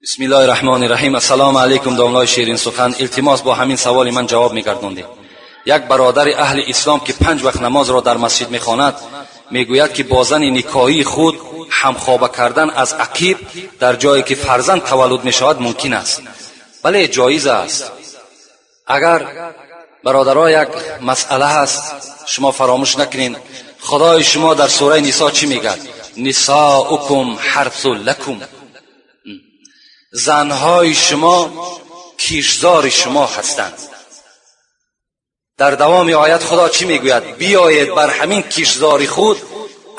Бисмиллоҳи раҳмони раҳим. Ассалому алайкум, домлои ширин сухан. Илтимос, бо ҳамин саволи ман ҷавоб мегардондед. Як бародари аҳли ислом, ки 5 вақт намозро дар масҷид мехонад, мегӯяд, ки бо зани никоҳии худ ҳамхоба кардан аз ақиб дар ҷое ки фарзанд таваллуд мешавад, мумкин аст? Бале, ҷоиз аст. Агар бародаро, як масъала ҳаст, шумо фаромӯш накунед. Худои шумо дар сураи Нисо чӣ мегӯяд? Нисоукум ҳарсу лакум, занҳои шумо кишзори шумо ҳастанд. Дар давоми оят Худо чӣ мегӯяд? Биёед бар ҳамин кишзори худ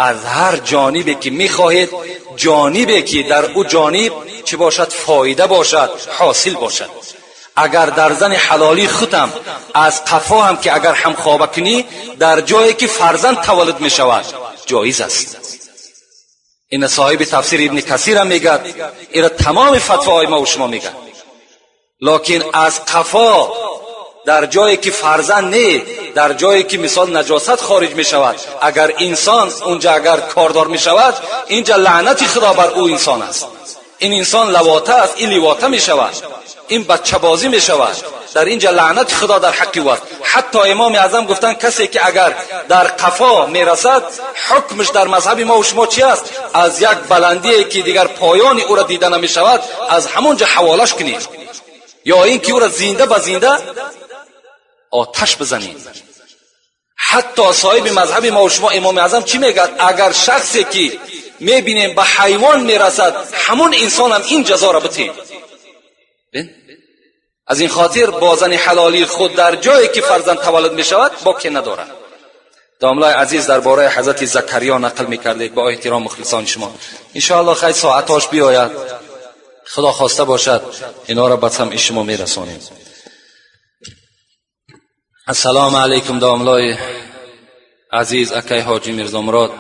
аз ҳар ҷонибе ки мехоҳед, ҷонибе ки дар ӯ ҷониб чӣ бошад, фоида бошад, ҳосил бошад. Агар дар зани ҳалолии худам аз қафо ҳам ки агар ҳамхоба кунӣ, дар ҷое ки фарзанд таваллуд мешавад, ҷоиз аст. Ина соҳиби тафсири Ибни Касир ҳам мегӯяд, ира тамоми фатвоҳои мо шумо мегӯяд. Локин аз қафо дар ҷое ки фарзанд не, дар ҷое ки мисол наҷосат хориҷ мешавад, агар инсон унҷа агар кордор мешавад, инҷа лаънати Худо бар ӯ инсон аст. Ин инсон лавота аст, ин ливота мешавад, ин бачабозӣ мешавад. Дар инҷа лаънати Худо дар ҳаққи ӯ аст. Ҳатто Имоми Аъзам гуфтанд, касе ки агар дар қафо мерасад, ҳукмаш дар мазҳаби мо шумо чи аст? Аз як баландие ки дигар поёни ӯро дида намешавад, аз ҳамон ҷо ҳаволаш кунед, ё ин ки ӯро зинда ба зинда оташ бизанед. Ҳатто соҳиби мазҳаби мо шумо Имоми Аъзам чӣ мегӯяд? Агар шахсе ки мебинем ба ҳайвон мерасад, ҳамон инсонам ин ҷазоро битем. Аз ин хотир бо зани ҳалолии худ дар ҷое ки фарзанд таваллуд мешавад, боке надорад. Домлаи азиз, дар бораи ҳазрати Закариё нақл мекардед. Бо эҳтиром, мухлисони шумо. Иншоалло, хай, соатош биёяд, Худо хоста бошад, инҳоро ба самъи шумо мерасонем. Ассалому алайкум, домлои азиз, акай Ҳоҷи Мирзомурод.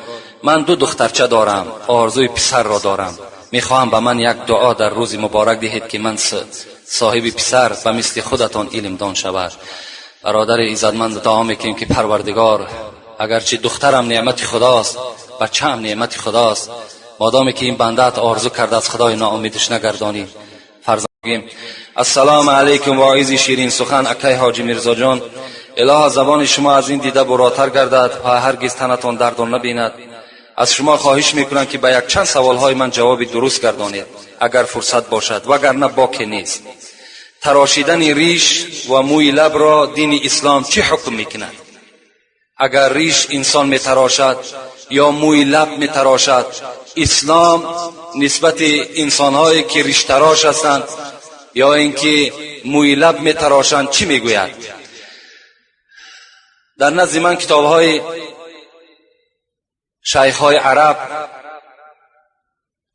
Ман ду духтарча дорам, орзуи писарро дорам. Мехоҳам ба ман як дуо дар рӯзи муборак диҳед, ки ман соҳиби писар ба мисли худатон илмдон шавад. Бародари иззатманд, дуо мекунем, ки Парвардигор, агарчи духтарам неъмати Худост, бачаам неъмати Худост, модоме ки ин бандаат орзу кардааст, Худои ноумедиш нагардонӣ. Фарзандгим. Ассалому алайкум, воизи ширин сухан, акай Ҳоҷи Мирзоҷон. Илоҳо, забони шумо аз ин дида буротар гардад ва ҳаргиз танатон дардон набинад. Аз шумо хоҳиш мекунам, ки ба якчанд саволҳои ман ҷавоби дуруст гардонед, агар фурсат бошад, вагарна боке нест. Тарошидани риш ва мӯи лабро дини ислом чӣ ҳукм мекунад? Агар риш инсон метарошад ё мӯи лаб метарошад, ислом нисбати инсонҳое ки риштарош ҳастанд ё ин ки мӯи лаб метарошанд, чӣ мегӯяд? Дар назди ман китобҳои шайхҳои араб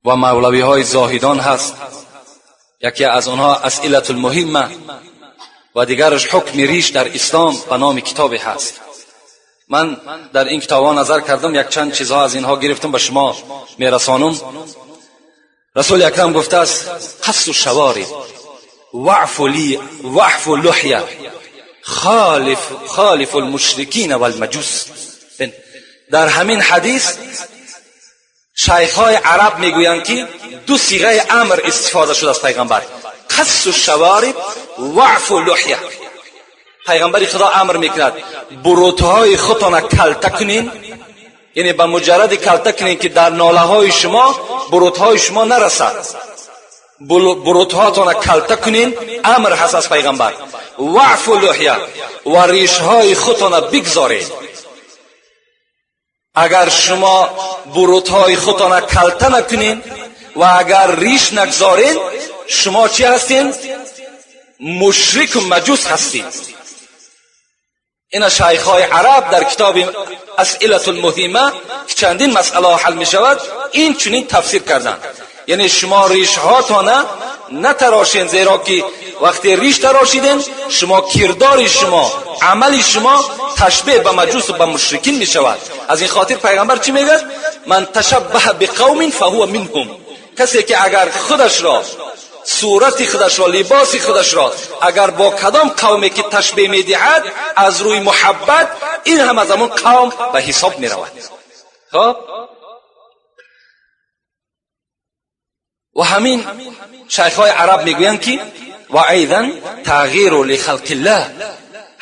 ва мавлавиҳои зоҳидон ҳаст. Яке аз онҳо Асилату лмуҳимма ва дигараш Ҳукми риш дар ислом ба номи китобе ҳаст. Ман дар ин китобҳо назар кардам, якчанд чизҳо аз инҳо гирифтам, ба шумо мерасонам. Расули акрам гуфтааст: қассу шавориб ваъфу луҳя, холифу лмушрикина валмаҷус. Дар ҳамин ҳадис шайхҳои араб мегӯянд, ки ду сиғаи амр истифода шуд аз пайғамбар: қассу шавориб, ваъфу луҳя. Пайғамбари Худо амр мекунад: бурутҳои худтона калта кунин, яъне ба муҷарради калта кунин, ки дар нолаҳои шумо бурутҳои шумо нарасад. Бурутҳоатона калта кунин, амр ҳаст аз пайғамбар. Ваъфу луҳя, ва ришҳои худтона бигзоред. Агар шумо бурутҳои худтона калта накунин ва агар риш нагзорен, шумо чӣ ҳастен? Мушрику маҷус ҳастед. Ина шайхҳои араб дар китоби Асилату лмуҳима, ки чандин масъалаҳо ҳал мешавад, ин чунин тафсир карданд: яъне шумо ришҳоатона натарошен, зеро ки вақте риш тарошиден, шумо кирдори шумо, амали шумо ташбеҳ ба маҷусу ба мушрикин мешавад. Аз ин хотир пайғамбар чӣ мегӯяд? Ман ташаббаҳа биқавмин фаҳува минҳум. Касе ки агар худашро, сурати худашро, либоси худашро агар бо кадом қавме ки ташбеҳ медиҳад аз рӯи муҳаббат, ин ҳам аз ҳамон қавм ба ҳисоб меравад. Хоб. ва ҳамин шайхҳои араб мегӯянд, ки ва айдан тағйиру лихалқиллаҳ,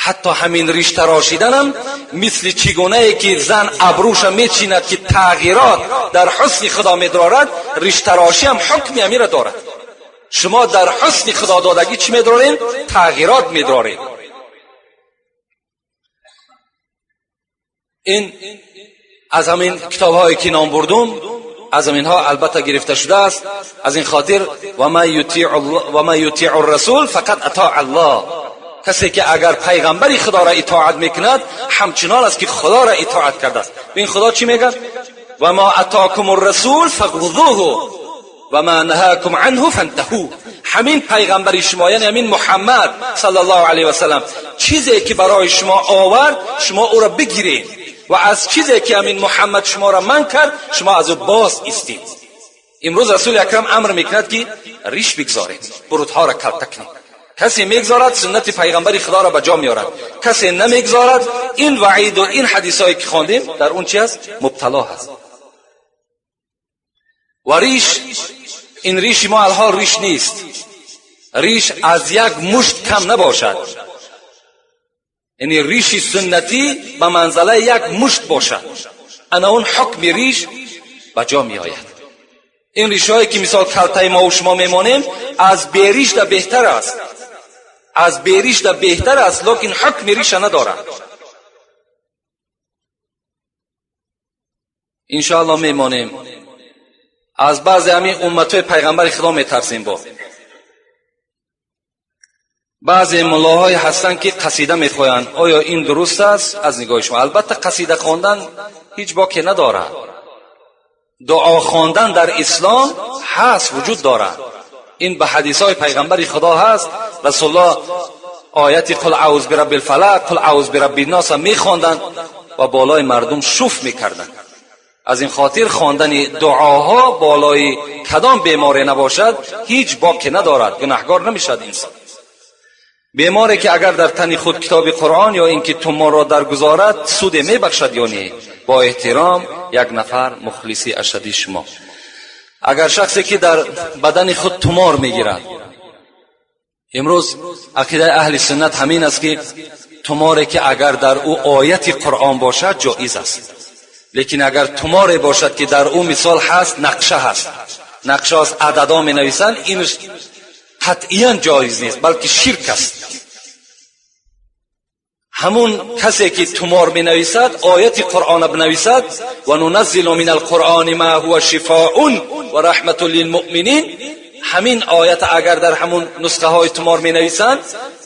ҳатто ҳамин риш тарошиданам мисли чӣ гунае ки зан абрӯша мечинад, ки тағйирот дар ҳусни худо медорад, риштарошӣ ҳам ҳукми ҳамира дорад. Шумо дар ҳусни худододагӣ чӣ медорем? Тағйирот медорем. Ин аз ҳамин китобҳое ки ном бурдум, аз ҳаминҳо албатта гирифта шудааст. Аз ин хотир ва ман ютиъу расул фақат атоъ аллоҳ, касе ки агар пайғамбари худоро итоат мекунад, ҳамчунон аст ки худоро итоат кардааст. Бин худо чӣ мегӯяд? Ва ма атокум расул фахузуҳу ва ма наҳакум анҳу фантаҳу. Ҳамин пайғамбари шумо, яъне ҳамин Муҳаммад саллаллоҳу алайҳи васаллам, чизе ки барои шумо овард, шумо ӯро бигиред, ва аз чизе ки ҳамин Муҳаммад шуморо манъ кард, шумо аз ӯ боз истед. Имрӯз Расули Акрам амр мекунад, ки риш бигзоред, бурудҳоро калта кунед. Касе мегзорад, суннати пайғамбари худоро ба ҷо меорад, касе намегзорад, ин ваиду ин ҳадисҳое ки хондем, дар он чи аст? Мубтало ҳаст. Ва риш, ин риши мо алҳол риш нест, риш аз як мушт кам набошад, яъне риши суннатӣ ба манзалаи як мушт бошад, ана он ҳукми риш ба ҷо меояд. Ин ришҳое ки мисол калтаи мо шумо мемонем, аз бериш да беҳтар аст, аз бериш да беҳтар аст, лекин ҳукми риша надорад. Иншоалло мемонем. Аз баъзе ҳамин умматҳои пайғамбари худо метарсем. Бо баъзе муллоҳое ҳастанд, ки қасида мехоҳанд. Оё ин дуруст аст аз нигоҳи шумо? Албатта, қасида хондан ҳеҷ боке надорад. Дуо хондан дар ислом ҳаст, вуҷуд дорад. Ин ба ҳадисҳои пайғамбари худо ҳаст. Расулуллоҳ ояти қул аъуз бирабби лфалақ, қул аъуз бирабби нноса мехонданд ва болои мардум шуф мекарданд. Аз ин хотир хондани дуоҳо болои кадом беморе набошад, ҳеҷ боке надорад, гунаҳгор намешавад инсон. Беморе ки агар дар тани худ китоби Қуръон ё ин ки туморро даргузорад, суде мебахшад ё не? Бо эҳтиром, як нафар мухлиси ашадди шумо. Агар шахсе ки дар бадани худ тумор мегирад, имрӯз ақидаи аҳли суннат ҳамин аст, ки туморе ки агар дар ӯ ояти Қуръон бошад, ҷоиз аст. Лекин агар туморе бошад, ки дар ӯ мисол ҳаст, нақша ҳаст, нақша аст, ададо менависанд, ин қатъиян ҷоиз нест, балки ширк аст. Ҳамун касе ки тумор менависад, ояти Қуръона бинависад, ва нуназзилу мин алқуръони ма ҳува шифоун ва раҳматун лилмуъминин, ҳамин оята агар дар ҳамун нусхаҳои тумор менависанд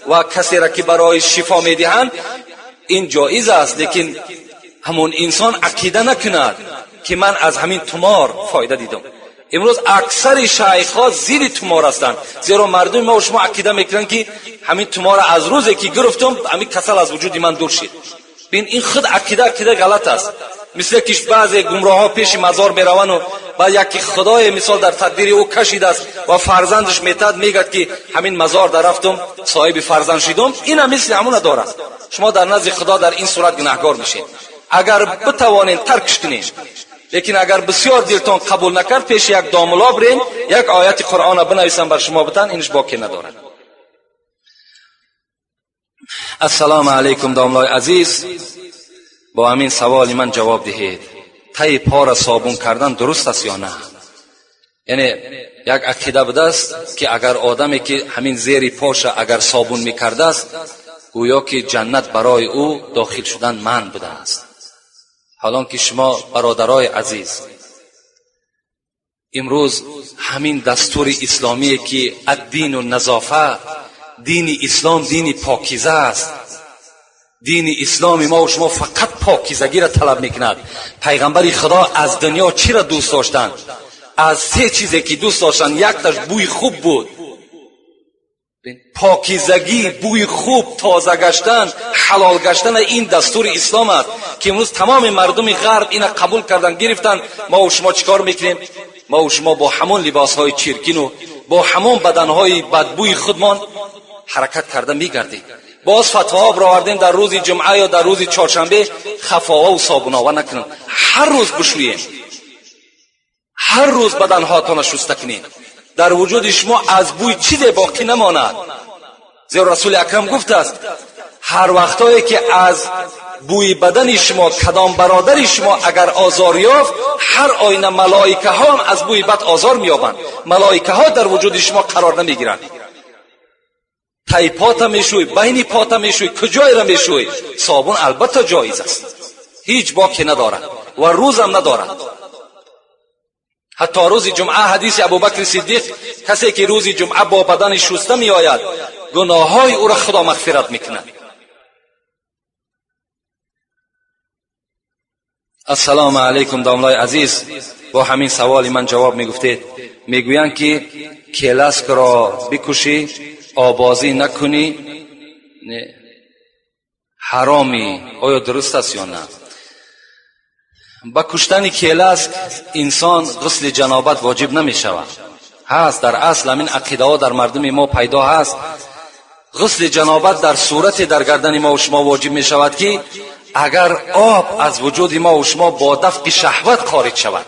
ва касеро ки барои шифо медиҳанд, ин ҷоиз аст. Лекин ҳамун инсон ақида накунад, ки ман аз ҳамин тумор фоида дидам. Имрӯз аксари шайхҳо зири тумор ҳастанд, зеро мардуми мо шумо ақида мекунанд, ки ҳамин туморро аз рӯзе ки гирифтум, ҳамин касал аз вуҷуди ман дур шид. Бин, ин худ ақида ғалат аст. Мисле ки баъзе гумроҳҳо пеши мазор мераванду баъд яке худое мисол дар тақдири ӯ кашидааст ва фарзандаш метаҳад, мегӯяд, ки ҳамин мазор дар рафтум, соҳиби фарзанд шидум. Инам мисли ҳамуна дорад. Шумо дар назди худо дар ин сурат гунаҳгор мешед. Агар битавонед, таркш кунед, лекин агар бисёр дилтон қабул накард, пеши як домуло бирен, як ояти Қуръона бинависам, бар шумо битан, инш боке надорад. Ассалому алайкум, домлои азиз, бо ҳамин саволи ман ҷавоб диҳед: таи пора собун кардан дуруст аст ё на? Яъне як ақида будааст, ки агар одаме ки ҳамин зери поша агар собун мекардааст, гӯё ки ҷаннат барои ӯ дохил шудан манъ будааст. Ҳолон ки шумо, бародарои азиз, имрӯз ҳамин дастури исломие, ки аддину назофа, дини ислом дини покиза аст. Дини исломи мо шумо фақат покизагиро талаб мекунад. Пайғамбари худо аз дунё чиро дӯст доштанд? Аз се чизе ки дӯст доштанд, якташ бӯи хуб буд. Покизагӣ, бӯи хуб, тоза гаштан, ҳалол гаштан, ин дастури ислом аст, ки имрӯз тамоми мардуми ғарб ина қабул кардан, гирифтанд. Мо шумо чӣ кор мекунем? Мо шумо бо ҳамон либосҳои чиркину бо ҳамон баданҳои бадбӯи худмон ҳаракат карда мегардем. Боз фатвоҳо баровардем, дар рӯзи ҷумъа ё дар рӯзи чоршанбе хафова собунова накунанд. Ҳар рӯз бишӯем, ҳар рӯз баданҳоятонро шуста кунем. Дар вуҷуди шумо аз бӯй чизе боқӣ намонад. Зеро Расули Акрам гуфтааст, ҳар вақтое ки аз бӯи бадани шумо кадом бародари шумо агар озор ёфт, ҳар оина малоикаҳо ҳам аз бӯи бад озор меёбанд. Малоикаҳо дар вуҷуди шумо қарор намегиранд. Тай пота мешӯй, байни пота мешӯй, куҷоеро мешӯй, собун албатта ҷоиз аст, ҳеҷ боке надорад ва рӯзам надорад. Ҳатто рӯзи ҷумъа, ҳадиси Абубакри Сиддиқ, касе ки рӯзи ҷумъа бо бадани шуста меояд, гуноҳҳои ӯро Худо мағфират мекунад. Ассалому алайкум, домлои азиз, бо ҳамин саволи ман ҷавоб мегуфтед. Мегӯянд ки келаскро бикушӣ, обозӣ накунӣ, ҳаромӣ. Оё дуруст аст ё на? Ба куштани келаск инсон ғусли ҷанобат воҷиб намешавад. Ҳаст дар асл ҳамин ақидаҳо дар мардуми мо пайдо ҳаст. Ғусли ҷанобат дар сурате дар гардани мо шумо воҷиб мешавад, ки агар об аз вуҷуди мо шумо бо дафқи шаҳват хориҷ шавад,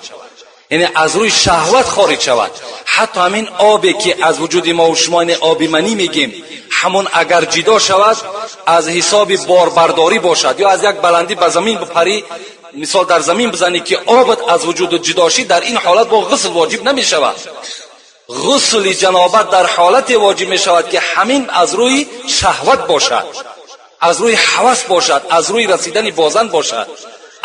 яъне аз рӯи шаҳват хориҷ шавад. Ҳатто ҳамин обе ки аз вуҷуди мо шумо, яъне оби манӣ мегем, ҳамон агар ҷидо шавад, аз ҳисоби борбардорӣ бошад ё аз як баландӣ ба замин бипарӣ, мисол дар замин бизанӣ, ки обат аз вуҷуду ҷудо шид, дар ин ҳолат бо ғусл воҷиб намешавад. Ғусли ҷанобат дар ҳолате воҷиб мешавад, ки ҳамин аз рӯи шаҳват бошад, аз рӯи ҳавас бошад, аз рӯи расидани бозан бошад.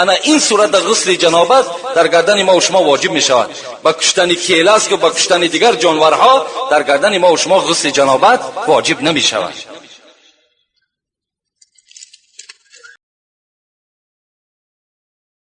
Ана ин сурат ғусли ҷанобат дар гардани мо шумо воҷиб мешавад. Ба куштани келаск ва ба куштани дигар ҷонварҳо дар гардани мо шумо ғусли ҷанобат воҷиб намешавад.